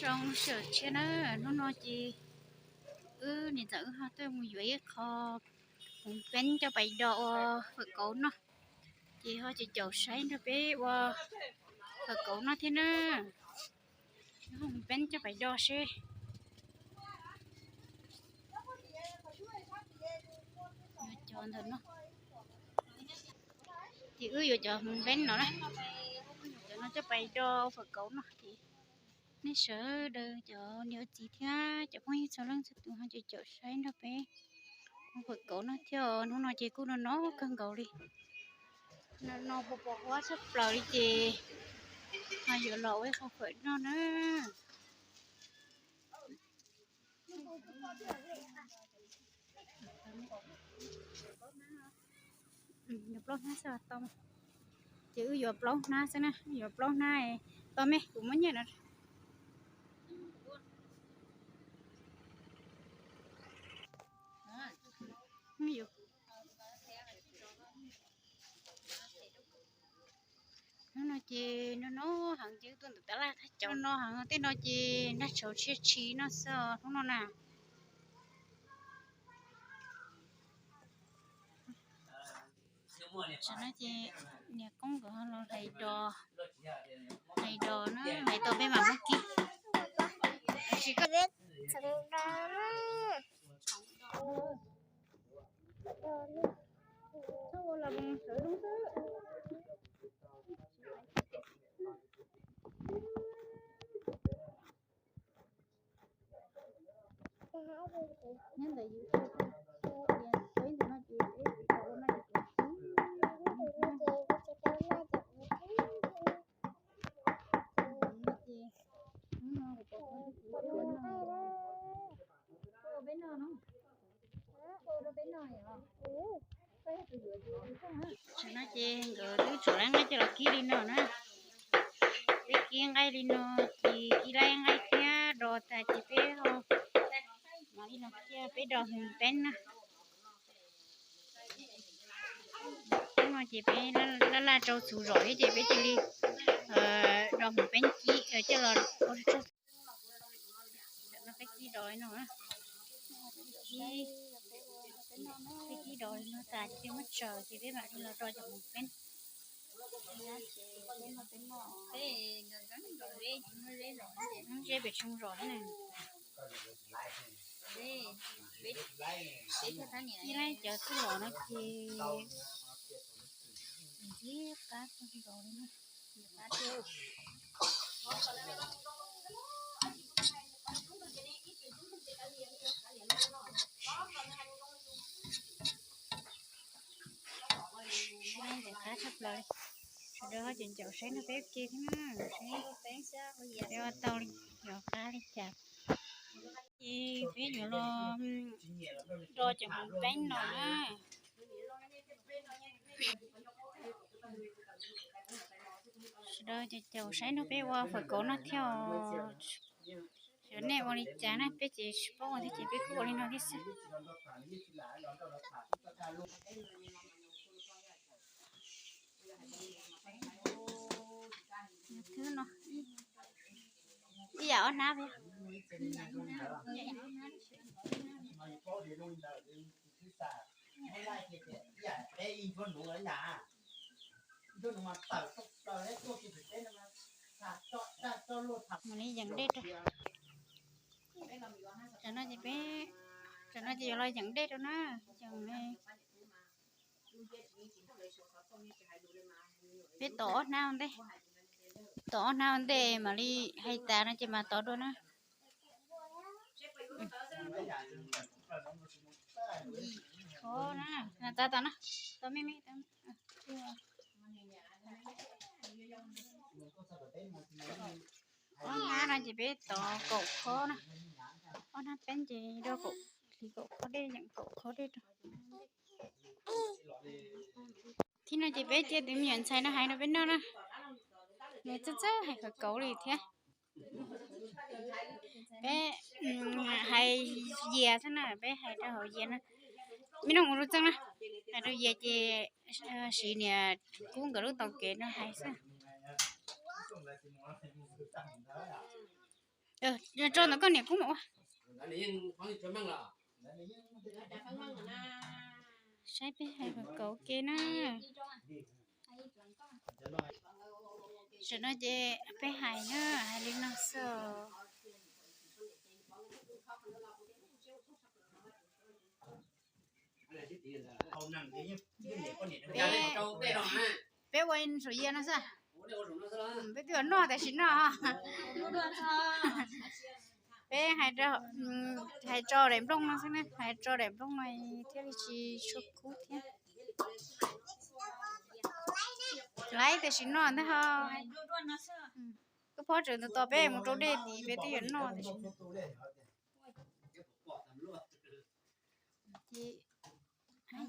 Zoo sawv tshiab na, hnub no ces wb niam ntxawm wb ho tuaj mus yuav ib qho hmoov peeb coj pais do ua fawm kauv noj, ces ho caum caum saib nrog peb ua fawm kauv noj thiab na. Hmoov peeb coj pais do seb. Cov ntawm no ces wb yuav cov hmoov peeb no na, cov no coj pais do fawm kauv noj ces nej sawv daws cov niam txiv thiab cov phooj ywg txhua leej txhua tus ho caum caum saib nrog peb ua fawm kauv noj thiab. Hnub no ces kuj no no kawg nkaus li, no no pos pos huab tshaj plaws li ces ho yuav los ua ib qho fawm noj na. Yuav plaub hnab xwb tau, ces wb yuav plaub hnab xwb na, yuav plaub hnab. Tau me, kuv muab nyiaj no. Hnub no ces no no heev, ces tuaj ntawm tab laj thaj chaw no heev, tej no ces nraj tshauv tshiab tshis no xwb hnub no na. Tam no ces niam koob nkawd ho los hlais dos, hlais dos na, hlais tau peb mam muab kib. Nyob ntawm yus tias peb ntawm no ces peb tsis tau ua no ces kuv tsis, ces hnub no kuv tau ua no, ua peb noj no, ua rau peb noj os. Tam no ces nkawd twb tsuam laib nqaij coj los kib li no na. Peb kib nqaij li no, ces kib laib nqaij thiab dos tas ces peb ho mam li los cia peb do hmoov peeb na. Hnub no ces peb laj laj rau txhuv zom thiab ces peb cia li do hmoov peeb kib coj los ua no, peb kib do li no, peb kib do li no tas ces peb muab tsaws ces peb mam li los do cov hmoov peeb. Zeb pem tsoo zom na. Ib laib cov txuj lom no ces ntxim qab kawg nkaus li na. Ntxim qab tshaj plaws li. Sawv daws ho caum caum saib nrog peb ua ke thiab na, seb peb ua tau li, yuav qab li cas. Ces peb yuav los do cov hmoov peeb no na. Sawv daws caum caum saib nrog peb ua fawm kauv noj thiab os. Xyov nej ua li cas na, peb ces tsis paub ua thiab ces peb kuj ua li no thiab xwb. Ib yam ob hnab thiab. Mam li yees dej rau. Tam no ces peb, tam no ces yuav los yees dej rau na. Yees, peb tov ob hnab ua ntej, tov ob hnab ua ntej mam li hais tas no ces mam tov dua na. Yim khob na, tas tas na, tau me me. Ob hnab no ces peb tov kaum khob na, ob hnab peeb ces do kaum, hliv kaum khob dej, yeem kaum khob dej rau. Thib no ces peb cia tus me nyuam ntxhais no hais rau peb noj na, nws txawj txawj hais fawm kauv li thiab. Peb hais yias xwb na, peb hais rau hauv yias na. Me noog ua lub txeej na, hais rau yias ces siv niam kub nkawd lub taug kev no hais xwb. Tso ntawm koj niam kub mus ua. Saib peb hais kom kauv ke na. Tam no ces peb hais na, hais li no xwb. Peb ua saum yias no xwb. Peb twb yuav noj tam sim no. Peb hais tso daim nplooj no xwb na, hais tso daim nplooj no thiaj li tsis tshua kub thiab. Laib tam sim no ntag ho. Koj phob tseem tos peb mus rau dej tid, peb twb yuav noj tam sim no.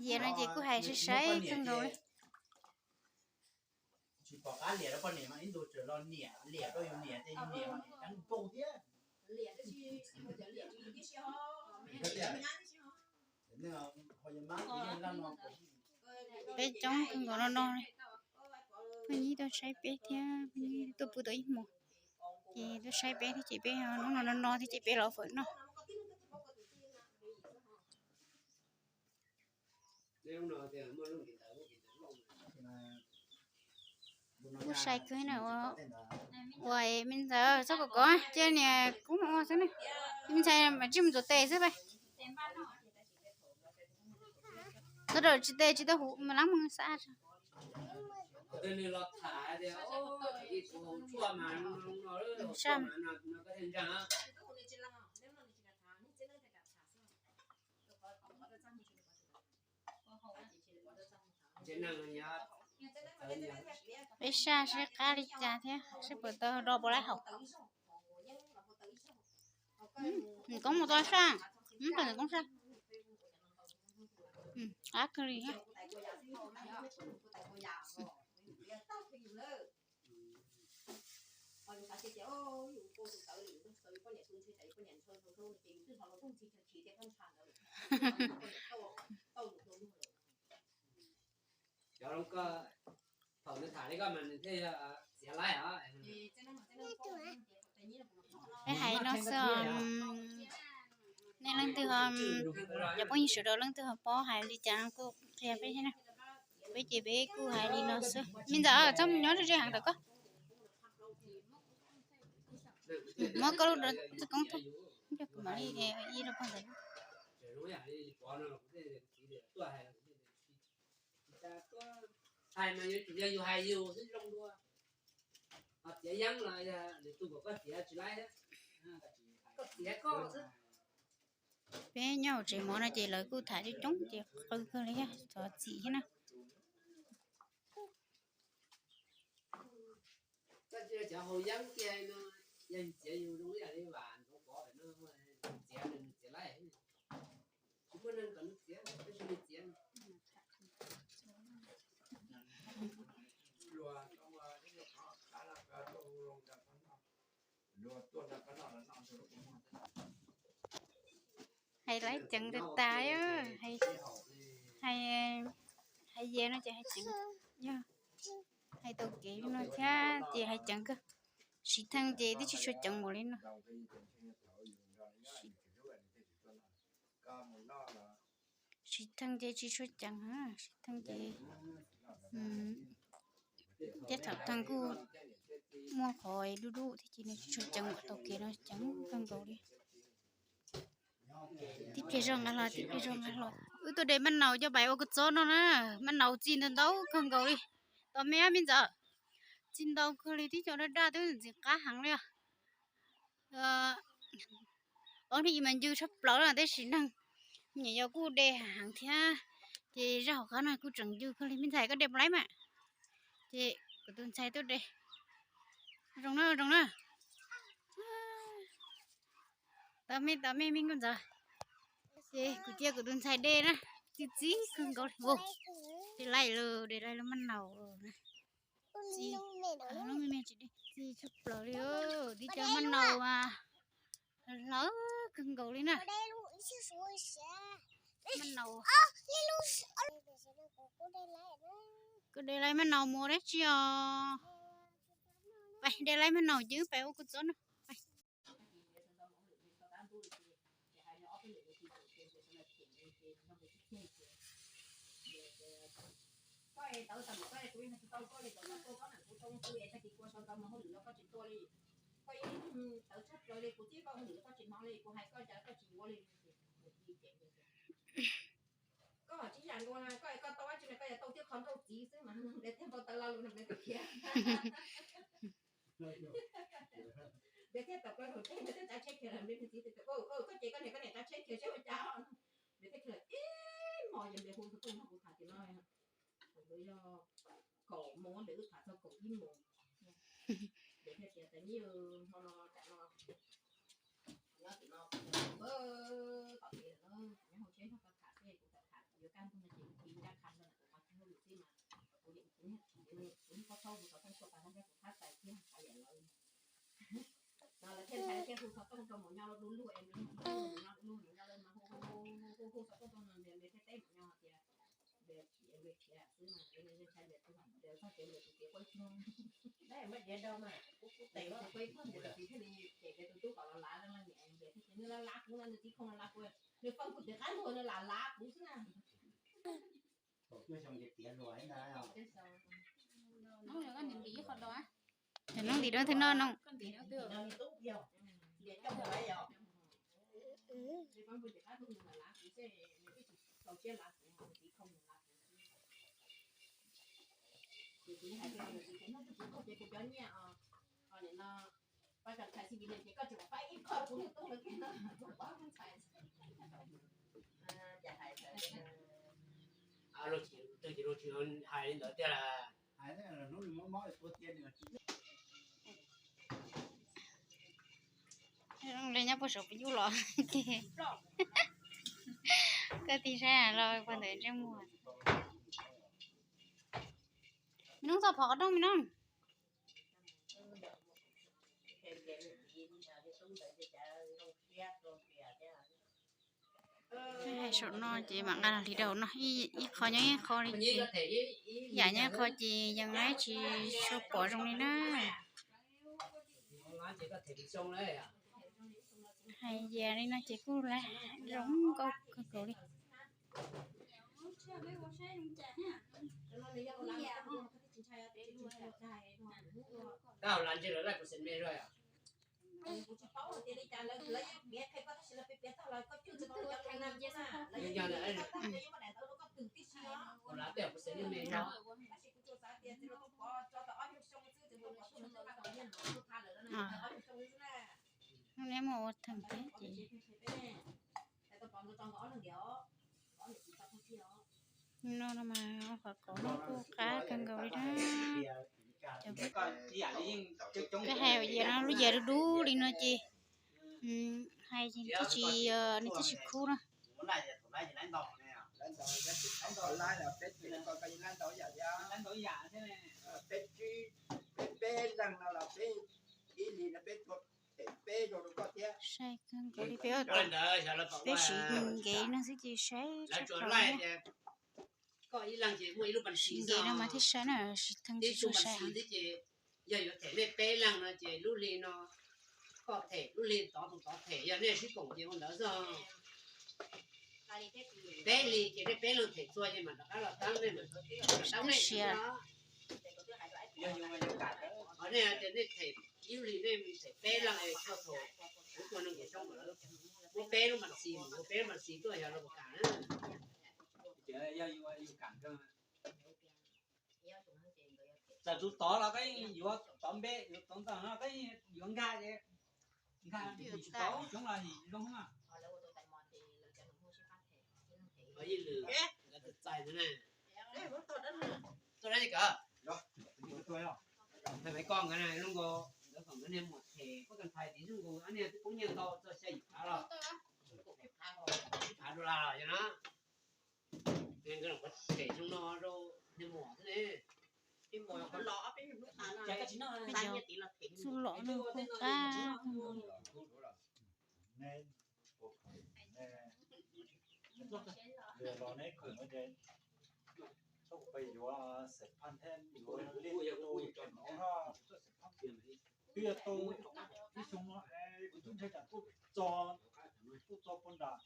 Yias no ces kuj hais sai sai kawg nkaus li. Peb coob kawg nkaus no no. Phooj ywg tuaj saib peb thiab, phooj ywg tuaj pw tau ib hmos, ces tuaj saib peb thiab ces peb hnub no no no thiab ces peb los fawm noj. Kuj sai kawg na. Ua me ntxawm txhob kom kov cia niam kub mus ua xwb ne. Me ntxhais mas tsis mus ntxuav tes xwb pais. Txhob raws tsis tes tsis tau huv mas lab mus xav. Saj. Peb saj seb qab li cas thiab seb puas tau do puas laib haum. Nws koob mus tau saj, nws koob saj. Qab kawg li thiab. Peb hais no xwb, nej leej twg ho, cov phooj ywg sawv daws leej twg ho paub hais li cas kuj qhia peb thiab na. Peb ces peb kuj hais li no xwb. Me ntxawm txhob mus nyob ze ze heev ntawm koj. Muab koj lub txoj koob, kuv mam li ib rau pog ntawd. Hais mas yuav tsum yog yus hais yus xwb zoo dua. Ho txiav yeeb los yog lwm tus kom koj txiav tsis laib thiab. Koj txiav koj xwb. Peb nyob hauv tsev mov no ces lawv kuj tham coob coob ces qw kawg li, txom txim thiab na. Koj cia cov haus yeeb kiag no, yog txiav yus zoo ib yam li Vam Ntxoov Pov no, txiav nws txiav laib, tsis muaj neeg kom nws txiav, tab sis nws txiav. Hais laib ceev tas tas, hais, hais yias no ces hais ceev, yog hais tau kev li no thiab ces hais ceev kawg. Siv theej ces twb tsis tshua ceev npaum li no. Siv theej ces tsis tshua ceev, siv theej ces, ces thaum theej kuj muaj qhov dub dub thiab ces nws tsis tshua ceev, tau kev no ceev kawg nkaus li. Tib pliag zog nqa hlo, tib pliag zog nqa hlo. Wb tuaj de maj naus coj pais ua kua txob no na, maj naus txi ntau ntau kawg nkaus li. Tos me ab me ntxawm, txi ntau kawg li, tib co daj daj twb ntxim qab heev li os. Ob hnub ib mas ncw tshaj plaws lawm tab sis neeg nyuam yaus kuj de heev thiab, ces zaj hauv qab no kuj tseem ncw kawg li. Me ntxhais koj de puas laib mas? Ces kuv tus ntxhais tuaj de. Zoo na, zoo na. Tos me, tos me me nkauj ntxawm. Ces kuv cia kuv tus ntxhais de na, txi txi kawg nkaus li. De laib lawm, de laib lawm maj naus lawm na. Txi, lub me me tsis de, txi tshaj plaws li, tib co maj naus mas hlawv kawg nkaus li na. Maj naus, koj de laib maj naus mus dab tsi os? Pais de laib maj naus ces pais ua kua txob no. Koj tawv tag mas koj kuv yeej tsis tau koj li, tawv tag koj na kuv tau kuv es tag kis kua sau ntau mas hauj lwm no koj tsis tua li. Koj yeej tawv tshaj plaws li, kuv txib koj hauj lwm koj tsis hnov li, kuv hais koj cas koj tsis yuav li. Koj tsis yam nkaus na, koj koj tau dab tsi na koj yuav tau thiab qhov nrauj txiv xwb mas nws thiaj tau tawv lo lus no nws thiaj khiav. Nws thiaj tau plaub hau teb nws thiaj tsav tsheb khiav lawm, nws txiv tias koj ces koj niam koj niam tsav tsheb khiav seb ua cas. Nws thiaj khiav ib hmos ces nws hu xov tooj no kuv tham tias no yog kaum moos nws wb tham txog kaum ib moos. Nws thiaj tias tais nib hmo no tam no nyob tim no kuv pab tom kev lawm na, nyob hauv tsheb nrog koj tham xwb, kuv txawm tham yuav kaj ntug no ces kuv tiv ncaj qha no kuv qhov chaw hauj lwm xwb mas kuv kuv kuv pab thaub hu xov tooj tuaj pas tab ntawd kuv thab tais thiab qhov yam lawv no lawv thiaj ntshai thiaj hu xov tooj rau mus nyob du lug es mus nyob du lug mus nyob lawv mas hu hu hu hu xov tooj rau nws nws thiaj teb mus nyob tias nws khiav xwb mas nws ntshai nws tus vam nws txog kev nws tus txiv quaj ib pliag, tus txiv quaj ib pliag nws tus txiv thiaj li cem nws tus tub kom los lav leej leej niam nws thiaj tias nws los lav kuv no, nws txiv khoo los lav kuv, nws faj kuv tus qab ntuag nws lam lav kuv xwb na. Hnub ntim ib qho do, hnub ntim dua thwv no no. Luag tsis, luag tsis hais li ntawd tiag las. Zoo li nyob puag saum peb yub los ces koj tig saib los puag ntawd ntsej muag. Me noog txoj phom qhov rooj me noog. Hais saum no ces mam nqa los hliv rau hauv no, ib qho nyob ib qho li ces, yam nyob ib qho ces yees tsis tshua pom zoo li na. Hais yam li no ces kuj zoo nkauj kawg nkaus li. Neb mus ua theem thiab ces no no mas qhov kauv no kuj qab kawg nkaus li na. Peb hais yam no lub yam dub dub li no ces hais ces nws twb tsis, nws twb tsis khub na. Saib kawg nkaus li peb, peb siv nkev no xwb ces saib tshaj plaws li. Siv nkev no mas thiaj saib na, siv theem tsis tshua saib heev. Yog yuav them nej peb leeg no ces lub hli no koj them lub hli tod tus tod them, yog nej sib koom ces ua ntawd xwb. Peb hli ces nej peb leeg them txhua ces mam rov qab los tab nej mam rov qab siav. Qhov nej tias nej them ib lub hli nej them peb leeg es txhua thaum kuv tua nees nkaum xyoo lawm, muab peb lub mam xis, muab peb lub mam xis tuaj yog los puas kam na. Txawm tus tod los koj yeej yuav tov npe, yuav tov ntxaj no koj yeej yuav nkag, nkag tsis tau xyoob los zoo na. Tuaj dab tsi kawg? Thaij me koj nkawd na, zoo nkaus nkawd kom nkawd niag muam them koj tus ntxhais tid zoo nkaus ob niag twb poob nyiaj ntau txog xya yim phav los, ib phav dollar los yog no. Nkawd los them xyoo no rau niag muam xwb ne. Xub los no kuj qab. Los neb kawm no ces txhob pais yuav xeem phaj thiab yuav liaj tu no, twb yog tu ib xyoo no es kuv twb ntshai tsam tuaj txog, tuaj txog puag nram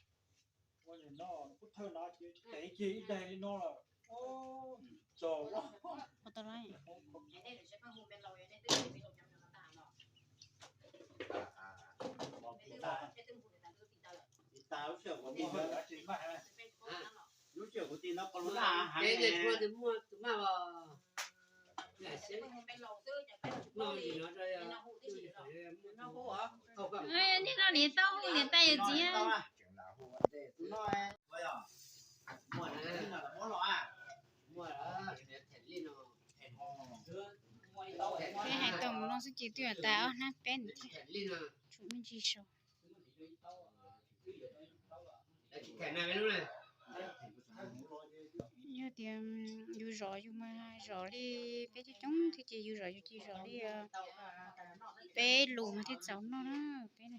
Ua li no, kuv thawj no ces tev kiag ib daig li no lawm. Txaus. Ua tau lawm. Lub sij hawm kuv tig no, lub sij hawm kuv tig no, qhov lub daj heev. Muaj tus maj os. Niaj hnub niam tau niam tais yawm txiv. Peb hais tau mus no xwb ces twb yuav tas ob hnab peb nws thiab, tshuav me ntsis saud. Yog tias yus zov yus mas zov li peb coob coob thiab ces yus zov yus ces zov li peb lus mas thiaj txaus noj na peb.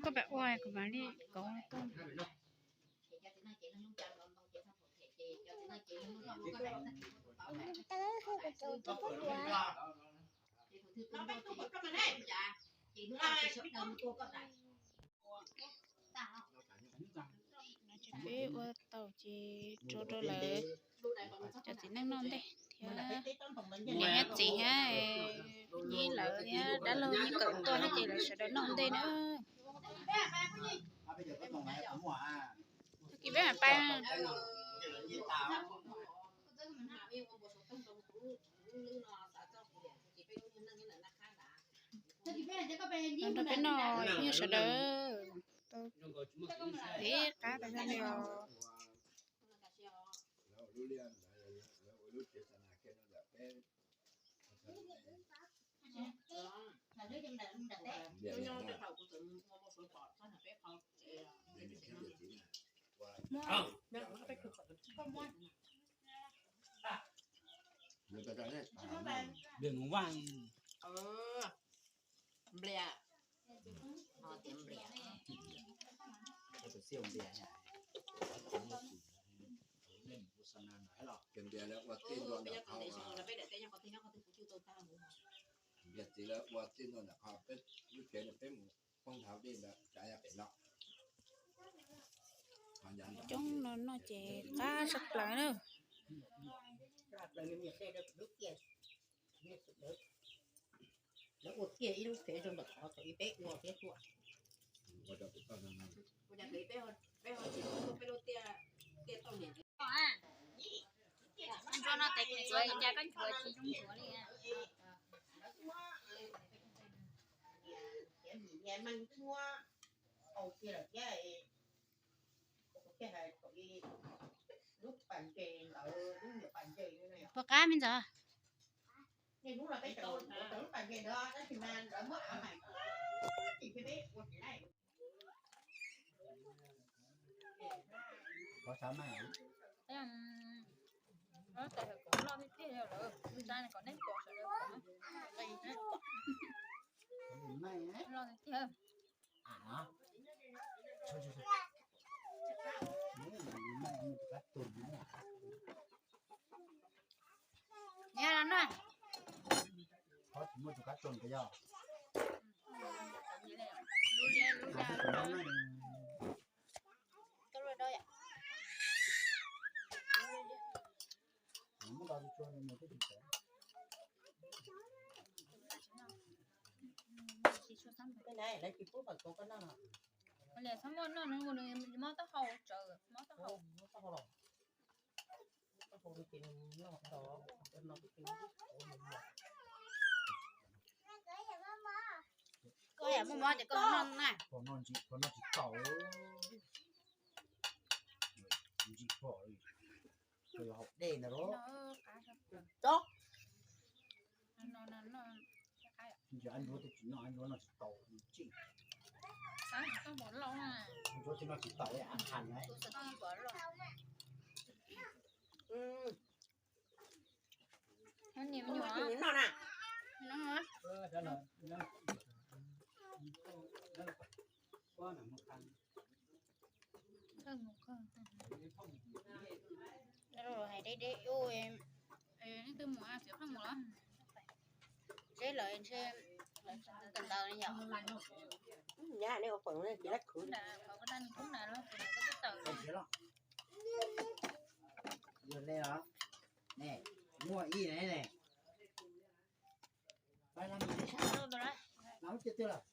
Koj pam ua kuv mam li kauv tuaj. Peb ua tau ces rau rau lawv cov txiv neej noj ntej thiab. Niam thiab txiv thiab, nyiam lawv thiab dab laug nyiam kawm tuaj thiab ces lawv sawv daws noj ntej na. Tag kis peb mam pais. Los nrog peb noj ib nyuag sawv daws, tau ib qab tas zog li os. Nplias, no tias nplias, nplias lawv ua tij ntua ntawm qhov, nplias txiv lawv ua tij ntua ntawm qhov peb lub tsev no peb mus poob nthav dej ntawd cav yav pem no. Coob no noj ces qab tshaj plaws na. Lawv ua kiag ib lub tsev rau ntawm qhov thaum ub peb ua thiab tuaj. Ntsuag no tes kuv txiav li cas koj nchuav tsis zoo nchuav li. Puas qab me ntxawm? Loj tiag tiag. Niam los na. Txhob muab noj nws, nws mob taub hau tsawv, mob taub hau. Koj yam muaj mob ces koj noj na. Pom noj ntsis, pom noj tsis tau. Ntsis pom li. Koj yuav haus dej ntag los. Ntsis ab ntsuab twb tsis noj, ab ntsuab noj tsis tau. Ntsis. Ab ntsuab twb noj tsis tau, ab qha na. Deb deb ub, nej twb mus txiv qhov mus los? Seb lawv ntshe lawv tsis ntawd yom. Nyab nej ua peem ne, tsis lab khwv. Yog le os, ne, muaj ib ne, ne, lab tiag tiag lawm.